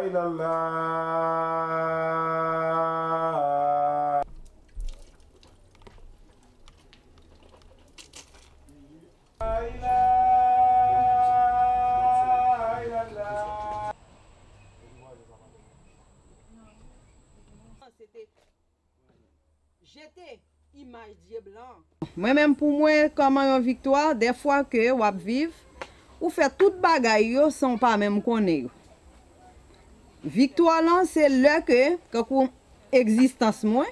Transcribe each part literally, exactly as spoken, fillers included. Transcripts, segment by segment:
illallah. La ilaha illallah. Se te jete imaj dye blan. Mwen menm pou mwen, kòman yon viktwa, dèfwa ke w ap viv, ou fè tout bagay yo san w pa menm konnen yo. Viktwa lan, se lè ke, kankou egzistans mwen,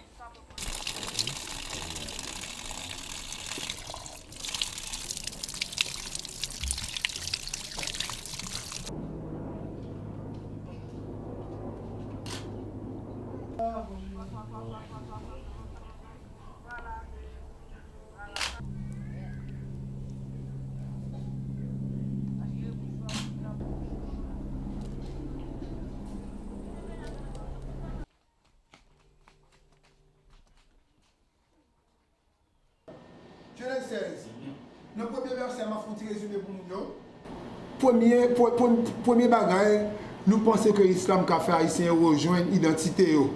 Genèse sèz. Nan premye vèsè, m ap fè yon ti rezime pou moun yo. Premye, pre-, pre-, premye bagay, nou panse ke islam ka fè ayisyen yo rejwenn idantite yo.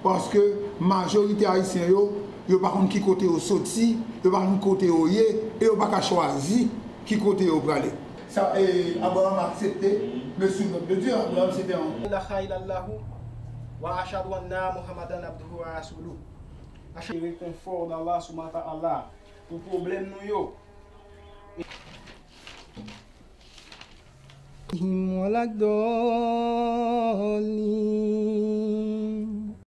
Paske majorite ayisyen yo, yo pa konn ki kote yo soti, yo pa konn kote yo ye, e yo pa ka chwazi ki kote yo prale. Sa, e, Abraham aksepte, mais sous l'ordre de Dieu, Abraham se te yon. La ilaha illallah, wa ashhadu anna Muhammadan abduhu wa rasuluh. Acha rekonfò nan Allah subhanahu wa ta'ala pou pwoblèm nou yo. Him wala doli.